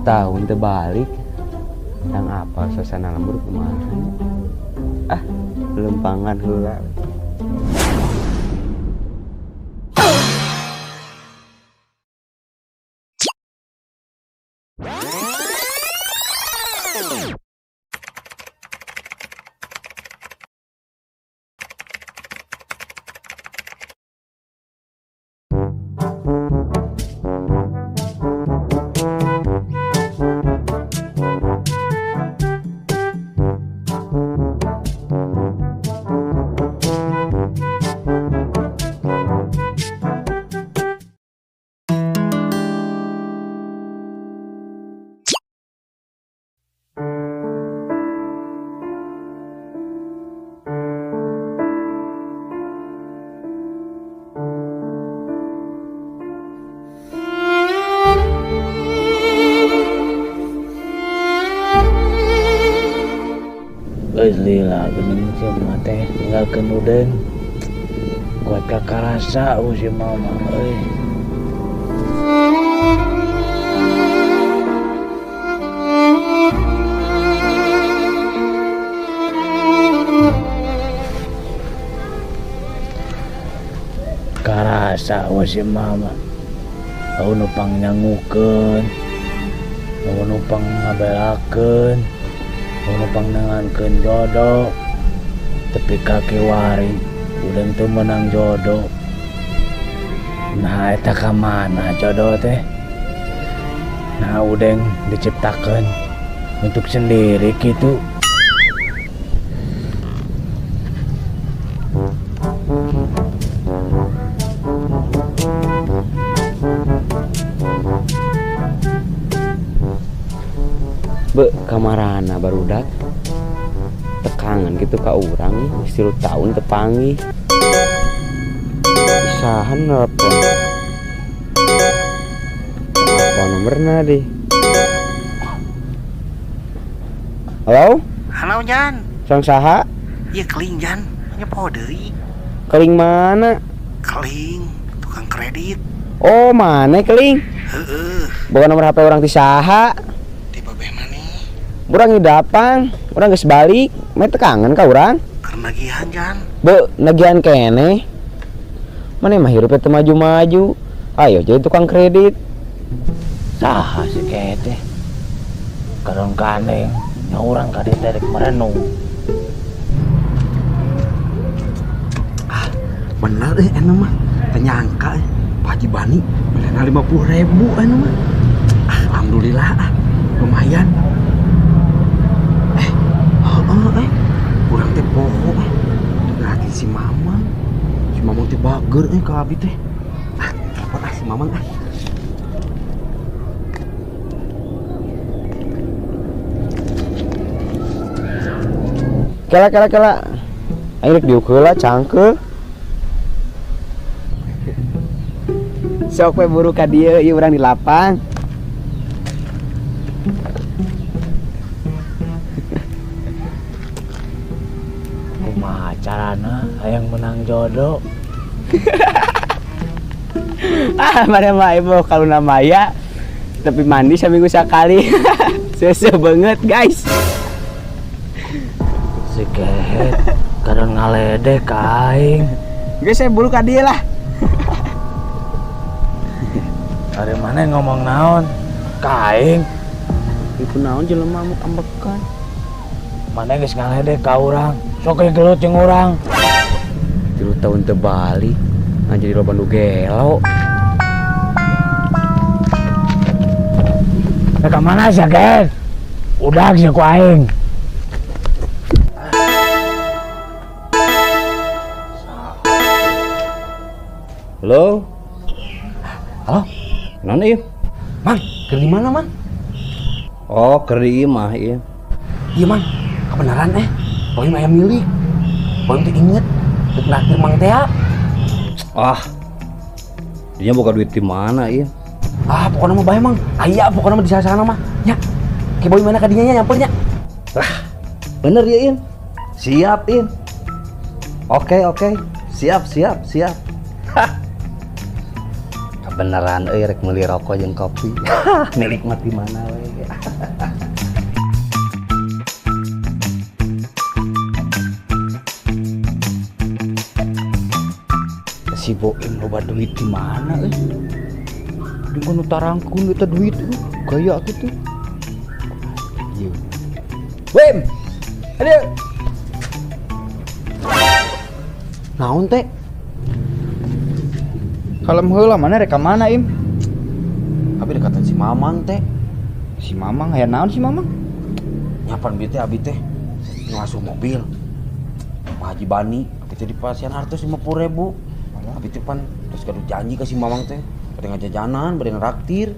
Tahun teu balik. Yang apa suasana lembur kumaha? Ah, lempangan heula. Geus lila geuning si emak teh ninggalkeun Udeng. Kuat kakarasa si mama euy. Karasa si mama. Eueuh nu pangnyangukeun, eueuh nu pangngabelakeun, eueuh nu pangnengankeun jodoh. Tepi ka kiwari Udeng teu meunang jodoh. Nah eta ka mana jodoh teh? Nah Udeng diciptakeun untuk sendiri kitu. Be, kamarana barudak tekangan gitu ka urang geus 3 tahun tepangi. Isahan nelpon. Apa nomorna deh? Halo? Halo Jan. Sang saha? Iya keling Jan, nyepo deui. Keling mana? Keling, tukang kredit. Oh, mana keling? Heeh. Bukan nomor HP orang ti saha. Di babeh maneh. Urang ngidapang, urang geus balik, meh teu kangen ka urang. Keur nagihan Jan. Be, nagihan keneh. Maneh mah hirup teu maju-maju. Ayo jadi tukang kredit. Saha si teh? Kadang kaneng, nya urang ka dieu teh rek merenung. Ah, bener euy anu mah. Teu nyangka Pak Haji Bani melena 50.000 anu mah. Ah, alhamdulillah ah, lumayan. Urang teh poho berarti si Mamang. Si Mamang teh bager ka abi teh. Ah, telepon ah si Mamang ah. Kela kela kela. Aing rek diuk heula cangkeul. Sok we buru ka dieu ieu urang di lapang. Kumaha carana hayang menang jodoh? Ah, mana mah ibu kalau namaya tapi mandi seminggu sekali. Susah banget, guys. Si kehet kadang ngaledek ka aing. Geus saya buru ka dieu lah. Ari mana ngomong naon? Ka aing. Ieu naon jelema mu ambekan. Mana geus ngaledek ka urang. Sok gelut jeung urang. 3 tahun teu balik, nah jadi loba nu gelo. Ka mana sia, Ken? Udah sia ku aing. Halo? Halo? Naon ieu? Mang, keur di mana, Mang? Oh, keur di imah ieu. Iya, Mang. Kebenaran Boyum aya milik. Boyum teh inget rek naktir Mang teh. Ah. Dia boga duit di mana ieu? Ah, pokoknya mah bae, Mang. Aya pokoknya mah di sana mah. Nya. Ke Boyum mana ka dinya nya nyamper nya. Lah, bener ya, In? Siap, In. Oke, oke. Siap, siap, siap. Hah. Kabeneran euy rek meuli rokok jeung kopi. Milik mah di mana we. Si Boim loba duit di mana euy? Di kono tarangkun eta duit gaya kitu. Ieu. Wim. Aduh. Naon teh? Kalem heula mana rek ka mana Im? Abi dekatan si Mamang teh. Si Mamang aya naon si Mamang? Nyapan bieu teh abi teh ngasuh mobil. Pak Haji Bani, abi teh dipasihan artos 50.000. Abi teh pan terus kadu janji ka si Mamang teh, bade ngajajanan, bade nraktir.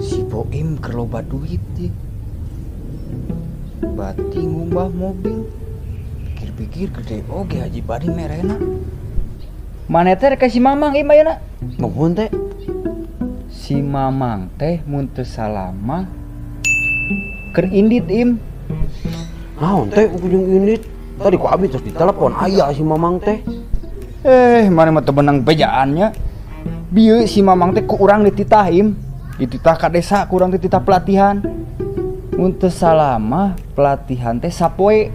Si Boim keur loba duit ieu. Bati ngumbah mobil. Pikir-pikir gede oge Haji Bani merena. Mana teh rek ka si Mamang im ayeuna? Nuhun teh. Si Mamang teh mun teu salah mah keur indit im. Naon teh ujung indit? Tadi ku abi terus ditelepon aya si Mamang teh. Mana mah teu benang bejaannya. Bieu si Mamang teh ku urang dititah im. Dititah ka desa ku urang dititah pelatihan. Mun teu salah mah pelatihan teh sapoe.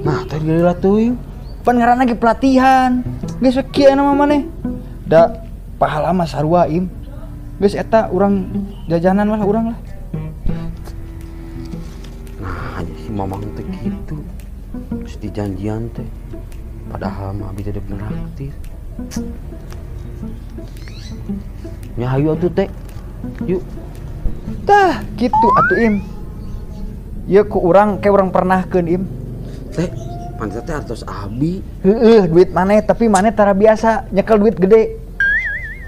Nah, teh lila teuing. Pan ngaranna ge pelatihan. Geus we kieu nama maneh. Da pahala mah sarua im. Geus eta urang jajanan lah urang lah. Nah, si Mamang teh kitu. Terus dijanjian teh. Padahal mah abi teh dek neraktir. Nya hayu atuh teh. Yuk. Tah, kitu atuh im. Ieu ku urang ke urang pernahkeun im. Teh, pantes teh artos abi. Heeh, duit maneh tapi maneh tara biasa nyekel duit gede.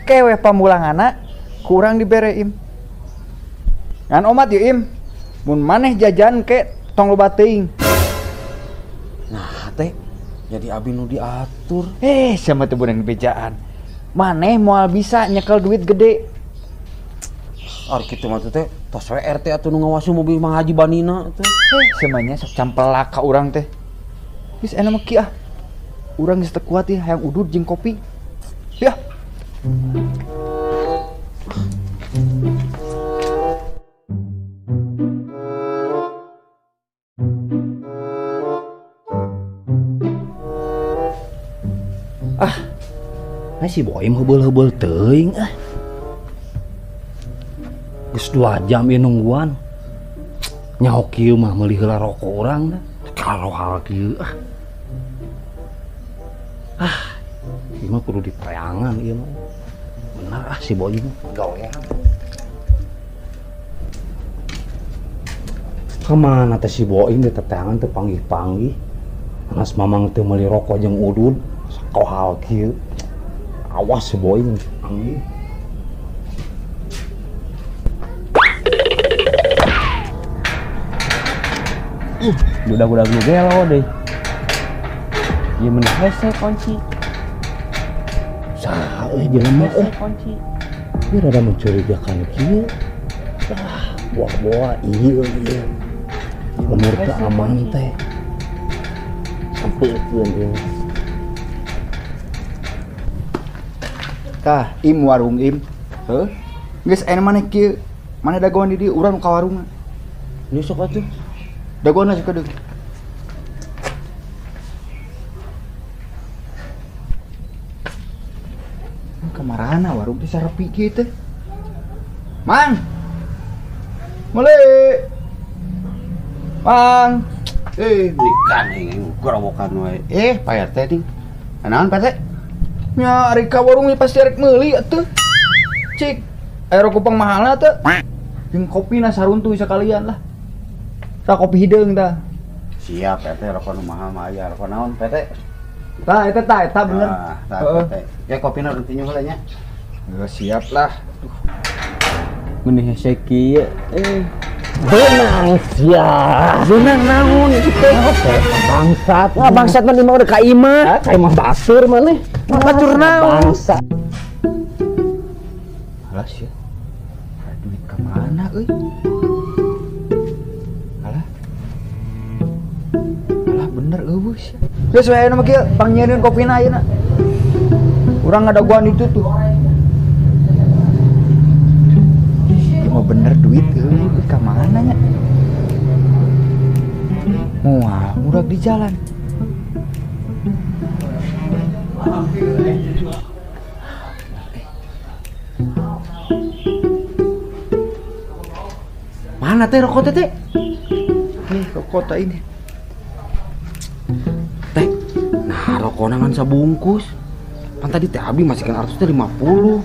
Kewe pamulanganna ku urang dibere im. Ngan omat yeuh im. Mun maneh jajan ke tong loba teuing. Nah, teh jadi abi nu diatur. Sama teu beunang bejaan. Maneh moal bisa nyekel duit gede. Ari kitu mah teh tos we RT atuh nu ngawasu mobil Mang Haji Banina teh. Semuanya sok campelak ka urang teh. Geus enak mah kieu ah. Urang geus teu kuat ieu hayang udud jeung kopi. Yah. Ah. Nah si Boim heubeul-heubeul teuing ah. Geus 2 jam ieu nungguan. Nyaho kieu mah meuli heula rokok urang dah. Kalau hal kieu ah. Ah, ieu mah kudu ditayangan ieu mah. Bener ah si Boim gawean. Kamana teh si Boim ditayangan teu panggih-panggih. Anas Mamang teu meuli rokok jeung udud. Sakohal kieu. Awas si Boim panggih. Budak-budak lu gelo deh. Ieu mun hese kunci. Saha euy jelema euy kunci. Ieu rada mencurigakan kieu. Ah, buah-buah ieu ieu. Lemur teu aman teh. Sampeukeun ieu. Tah, im warung im. Heuh. Geus aya maneh kieu. Maneh dagoan di dieu urang ka warungna. Ini sok atuh. Dagoan aja kedeng. Kamarana warung teh sarepi kieu teh. Mang. Meli. Mang. Ikan aing gorowokan wae. Pak RT ding. Naon Pak RT? Nya ari ka warung pasti arek meuli atuh. Cik, aya rokok pangmahalna teh. Jeung kopina saruntuy sakalian lah. Tah kopi hideung tah. Siap RT rokok nu mahal mah aya rokok naon Pak RT? Tah eta tah eta bener. Tah RT. Ya kopina urang tinju heula nya. Geus siap lah. Duh. Mending hese kieu. Benang sia. Benang naon itu teh? Bangsat. Wah, bangsat mah di mah udah ka imah. Ka imah basur maneh. Batur naon? Bangsat. Alas ya. Duit ka mana euy? Alah. Alah bener eueuh sia. Geus we ayeuna mah kieu pangnyieun kopina ayeuna. Urang ngadaguan itu tuh. Ieu mah bener duit euy, ka mana nya? Moal murag di jalan. Mana teh rokok teh? Nih rokok teh ini. Teh, nah rokokna ngan sabungkus. Pan tadi teh abi masihkan artos teh 50.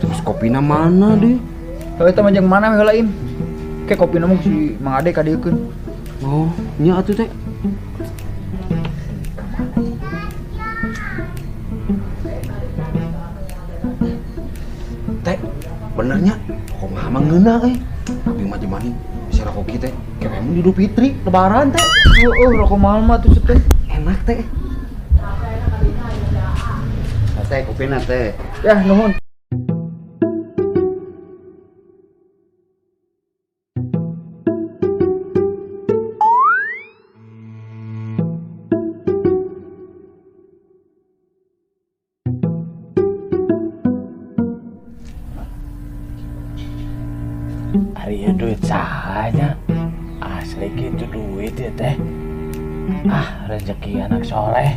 Terus kopina mana deh? Heuh eta mah jeung mana we heula Im? Ke kopina mah si Mang Ade kadieukeun. Oh, nya atuh teh. Teh, benernya kok mah ngeunah euy. Abi mah jeung bisa rokok kieu teh. Kewe mun Idul Fitri lebaran teh. Heueuh rokok mahal mah tuh teh. Enak teh. Teh kopina teh. Ya nuhun. Ari duit sahanya. Asli gitu duit ya teh. Ah, rezeki anak soleh.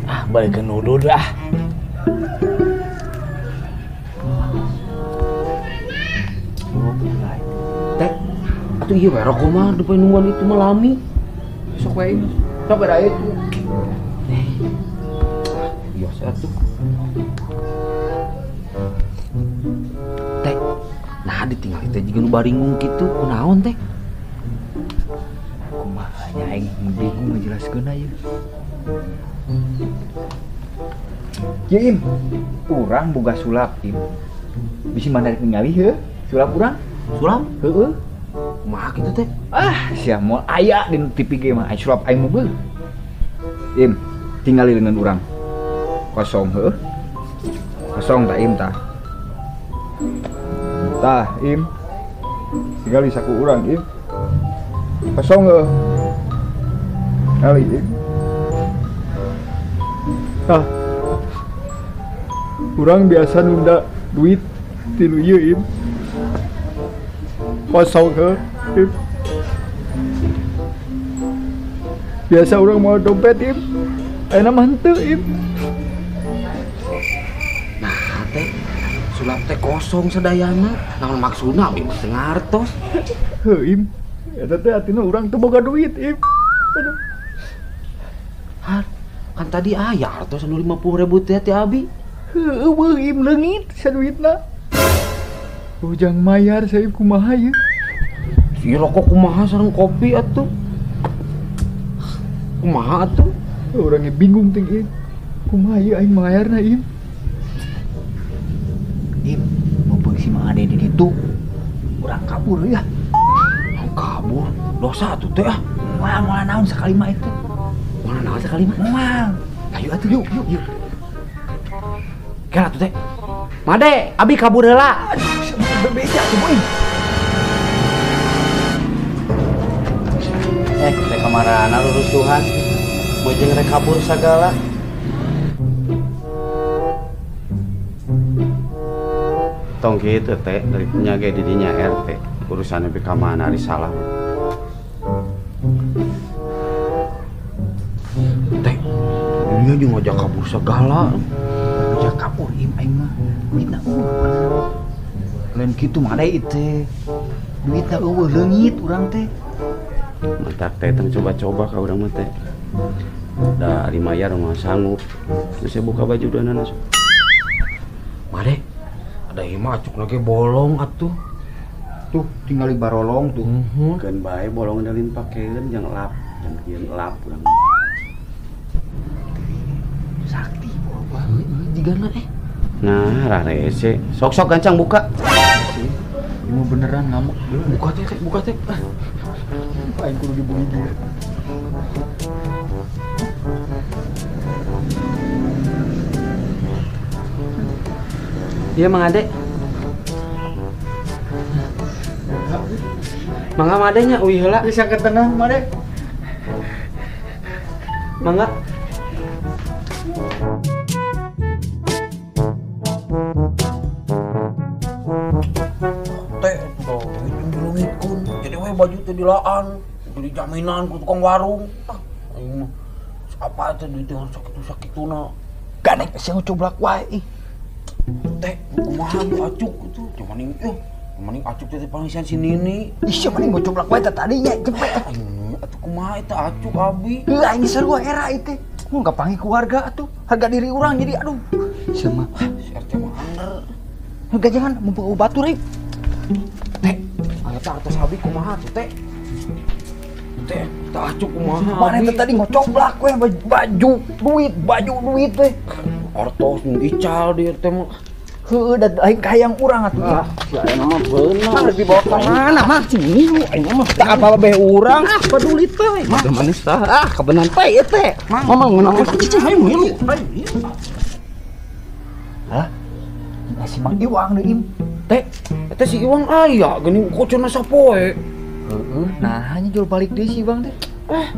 Ah, balik ke nudud ah. Teh, atuh ieu we rokok mah depan nungguan itu mah lami. Sok we ini. Sok beda itu. Biasa atuh. Teh, nah ditinggal teh jiga nu baringung kitu, kunaon teh? Kumaha nya aing bingung ngajelaskeun ieu. Ya Im, urang boga sulap Im. Bisi mana rek ningali heuh? Sulap urang? Sulap? Heueuh. Kumaha kitu teh? Ah, sia moal aya di TV ge mah sulap aing mah beuh. Im, tingali leungeun urang. Kosong heueuh. Kosong tah Im tah. Tah Im. Tingali saku urang Im. Kosong heueuh. Tingali Im. Tah. Urang biasa nunda duit tilu ieu Im. Kosong heuh Im. Biasa urang mau dompet Im. Ayeuna mah henteu Im. Nah teh, sulap teh kosong sadayana. Naon maksudna abi mah teu ngartos. Heuh Im. Eta teh artina urang teu boga duit Im. Aduh. Har, kan tadi aya artos anu 50.000 teh teh abi. Heueuh beuh Im leungit saduitna. Ujang mayar saya kumaha ieu? Si rokok kumaha sareng kopi atuh. Kumaha atuh? Orangnya bingung ting Im. Kumaha ieu aing mayarna Im? Im, mumpung si Mang Ade di ditu, urang kabur ya. Kabur? Dosa atuh teh ah. Moal moal naon sakali mah itu. Moal naon sakali mah? Moal. Ayo atuh yuk yuk yuk. Kela tuh teh. Made, abi kabur heula. Aduh, bebeja tuh boy. Teh kamarana rurusuhan. Bojeng rek kabur sagala. Tong kitu teh dari nya ge di dinya RT. Urusanna be ka mana ari salah. Teh, dunia jeung ngajak kabur segala. Ngajak kabur Im aing mah. Duitna eueuh. Lain kitu mah deui teh. Duitna eueuh leungit urang teh. Mantak teh tong coba-coba ka urang mah teh. Da ari mayar mah sanggup. Geus buka baju duanana sok. Made, ada ieu mah acukna ge bolong atuh. Tuh tinggali barolong tuh. Keun bae bolong dalin pakeun jeung lap, jeung kieu lap urang. Sakti boba. Jigana eh. Nah, rarese. Sok-sok gancang buka. Ini mah beneran ngamuk. Buka teh, buka teh. Aing kudu dibully dia. Iya Mang Ade. Mangga Mang Ade nya uih heula. Bisa ke tengah Mang Ade. Mangga. Baju teh dilaan, jadi jaminan ku tukang warung. Ah, aing mah apa teh duit teh sakitu-sakituna. Gandeng sia ngocoblak wae ih. Teh, kumaha nu acuk itu? Cuman ih, mending acuk teh pangisian si Nini. Ih, sia mending ngocoblak wae teh tadinya cepet. Aing atuh kumaha eta acuk abi? Heuh, aing sarua era ieu teh. Mun kapanggih keluarga atuh, harga diri urang jadi aduh. Sia mah Si RT mah anger. Harga jangan mumpung batur euy. Teh, eta artos abi kumaha tuh teh? Teh, teh acuk kumaha? Mana teh tadi ngocoblak we baju duit, baju duit we. Artos nu ical di RT mah. Heueuh da aing kahayang urang atuh. Ah, si aing mah beunang. Mang dibawa ka mana, Mang? Cing lu aing mah. Tak apa beh urang. Ah, peduli teh. Mah manis tah. Ah, kabenan teh ieu teh. Mamang menang mah cicing hayu milu. Hah? Si Mang Iwang deui Im. Teh, eta si Iwang aya geuning kocona sapoe. Heeh, nah nya jual balik deui si Iwang teh. Ah,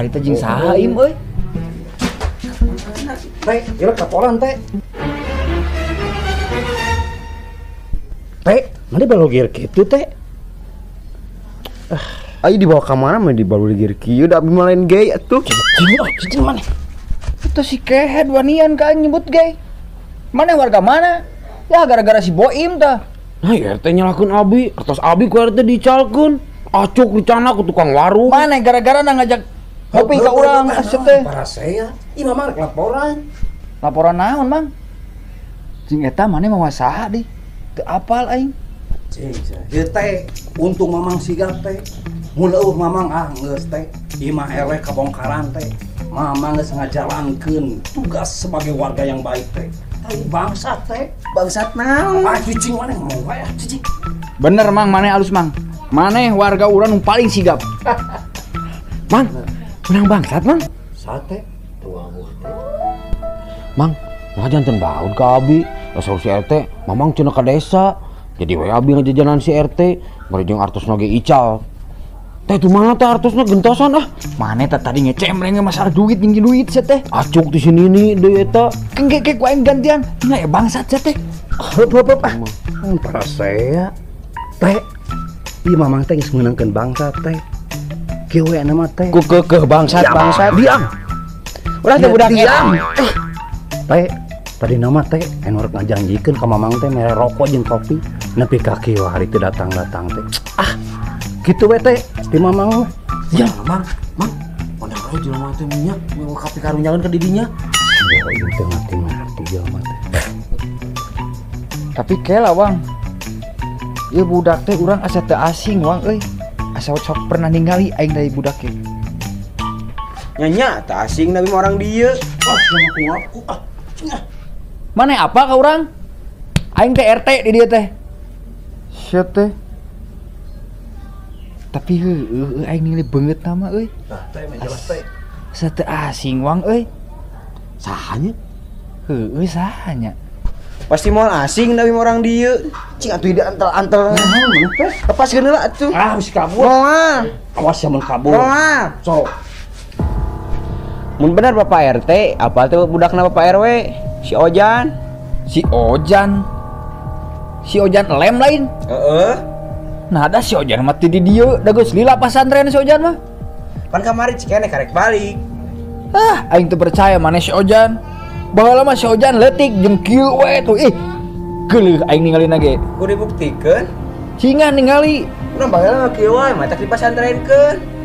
ari teh jeung saha Im euy? Teh, ieu laporan teh. Teh, mana balogir kitu teh? Ayo dibawa ka mana mah dibawa gear kieu da abi mah lain gay atuh. Cicing, oh, cicing mana? Itu si kehed wanian ka aing nyebut gay. Mana warga mana? Ya gara-gara si Boim tah. Nah, RT nyalakeun abi, artos abi ku RT dicalkeun. Acuk dicana ku tukang warung. Mana gara-gara na ngajak ngopi ka urang asup teh. Para saya, ih mama rek laporan. Laporan naon, Mang? Jeung eta maneh mawa saha deui? Teu apal aing. Cing, ieu teh untung mamang sigap teh. Mun eueuh mamang ah geus teh. Imah RW kabongkaran teh. Mamang geus ngajalankeun tugas sebagai warga yang baik teh. Tai bangsat teh. Bangsat naon? Ah cicing maneh ngomong wae ah cicing. Bener Mang, maneh alus Mang. Maneh warga urang nu paling sigap. Mang, menang bangsat, Mang. Sate tuang teh. Mang, nah janten baut ka abi. Asal si RT, mamang cenah ka desa. Jadi we abi ngajajanan si RT, bari jeung artosna ge ical. Teh tu mana teh artosna gentosan ah. Maneh teh tadi ngecemreng masalah duit jeung duit sia teh. Acuk di sini nih deui eta. Kengke ke ku aing gantian. Tinggal ya bangsat sia teh. Heup heup heup ah. Para saya teh. Ih mamang teh geus meunangkeun bangsat teh. Kieu we nama teh. Ku keukeuh bangsat bangsat. Diam. Ulah teh budak diam. Teh, tadi nama teh anu rek ngajanjikeun ka mamang teh mere rokok jeung kopi nepi ka kieu hari teu datang-datang teh. Ah, kitu we teh di mamang mah. Ya, Mang, Mang. Ondang we jelema teh minyak, mau kapi karunyakeun ka didinya. Oh, ieu teh ngerti-ngerti jelema teh. Tapi kela Wang. Ieu budak teh urang asa teu asing Wang euy. Asa sok pernah ningali aing dari budak ieu. Nya teu asing tapi mah orang dieu. Ah, ngaku-ngaku ah. Mana apa ka urang? Aing teh RT di dieu teh. Sia teh. Tapi heueuh aing ningali beungeut nama euy. Nah, teh mah jelas teh. Asa teu asing Wang euy. Sahanya? Heueuh sahanya. Pasti moal asing tapi mah orang dieu. Cing atuh ide antel-antel. Lepaskeun heula atuh. Ah, geus kabur. Moal. Awas ya mun kabur. Moal. Sok. Mun bener Bapak RT, apa tuh budakna Bapak RW? Si Ojan. Si Ojan. Si Ojan lem lain. Heeh. Nah, ada si Ojan mah teu di dieu, da geus lila pasantren si Ojan mah. Pan kamari cikene karek balik. Ah, aing teu percaya maneh si Ojan. Baheula mah si Ojan leutik jeung kieu we tuh ih. Geuleuh aing ningalina ge. Kudu dibuktikeun. Cingan ningali. Urang baheula mah kieu wae, matak dipasantrenkeun.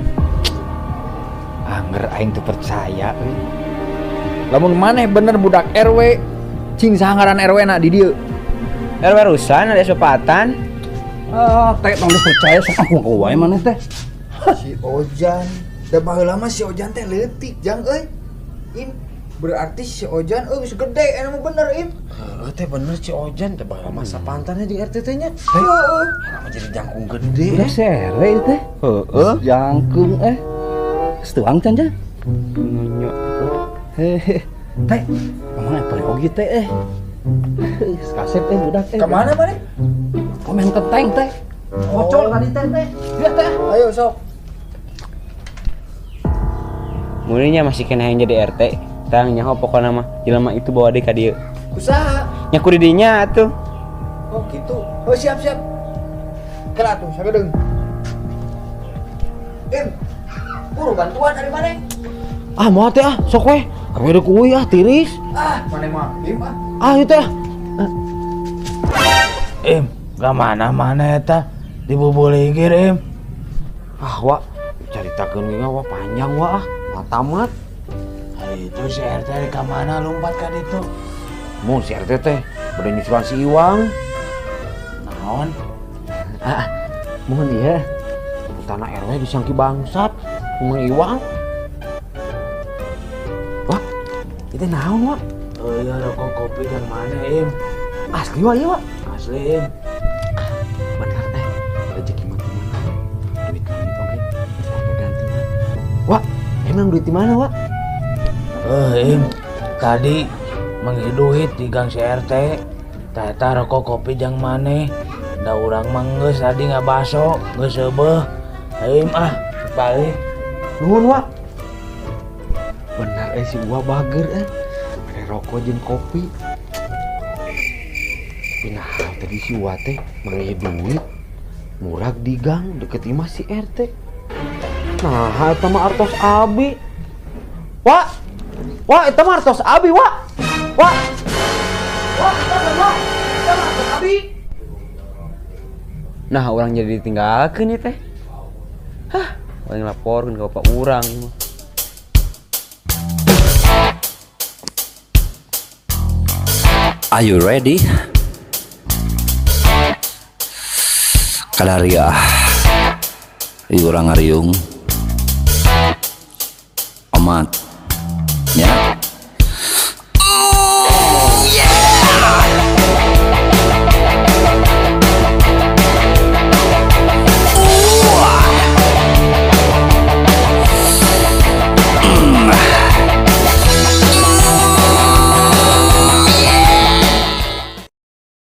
Angger aing teu percaya euy. Lamun maneh bener budak RW, cing saha ngaran RW na di dieu? RW Rusan ada sopatan. Ah, teh tong percaya sok aku wae maneh teh. Si Ojan, da baheula mah si Ojan teh leutik jang euy. Im, berarti si Ojan euy geus gede anu mah bener Im. Heeh teh bener si Ojan teh baheula masa pantannya di RT teh nya. Heeh. Lama jadi jangkung gede. Udah sere teh. Heeh. Jangkung eh. Setuang can ja. Nunyo. Hehe. Teh, mamang apa oge teh eh. Kasep eh budak eh. Ka mana maneh? Komen kenteng teh. Bocor tadi teh teh. Lihat teh. Ayo sok. Muninya masih kena yang jadi RT. Tang nyaho pokona mah jelema itu bawa deui ka dieu. Usaha. Nya ku di dinya atuh. Oh gitu. Oh siap siap. Kela tuh sagedeung. Im, buru bantuan dari mana? Ah, moal teh ah, sok we. Abi rek euy ah tiris. Ah, mana mah? Im ah. Ah, ieu teh. Im, ka mana-mana eta dibubuligir Im. Ah, wa, caritakeun ge wa panjang wa ah, moal tamat. Hari itu si RT di ka mana lompat ka ditu? Mun si RT teh bade nyusulan si Iwang. Naon? Ah, mohon iya. Tanah RW disangki bangsat, Mang Iwang. Wah, itu naon, Wak? Oh iya, rokok kopi yang mana, Im? Asli, Wak, iya, Wak. Asli, Im. Bener, eh. Rezeki mah gimana? Duit kami oke, terus ada gantinya. Wak, emang duit di mana, Wak? Im, tadi manggil duit di gang si RT. Tata rokok kopi jang maneh. Da urang mah geus tadi ngabaso, geus seubeuh. Im ah, balik. Nuhun, Wak. Bener si Uwa bager eh. Mere rokok jeung kopi. Tapi nah tadi si Uwa teh manggil duit murag di gang deket imah si RT. Nah, eta mah artos abi. Wak. Wak, eta mah artos abi, Wak. Wak. Wak, eta mah, eta mah artos abi. Nah, orang jadi ditinggalkeun ieu teh. Hah, paling laporkeun ka bapak urang ieu mah. Are you ready? Kadaria. Ieu urang ngariung. Omat. Nya.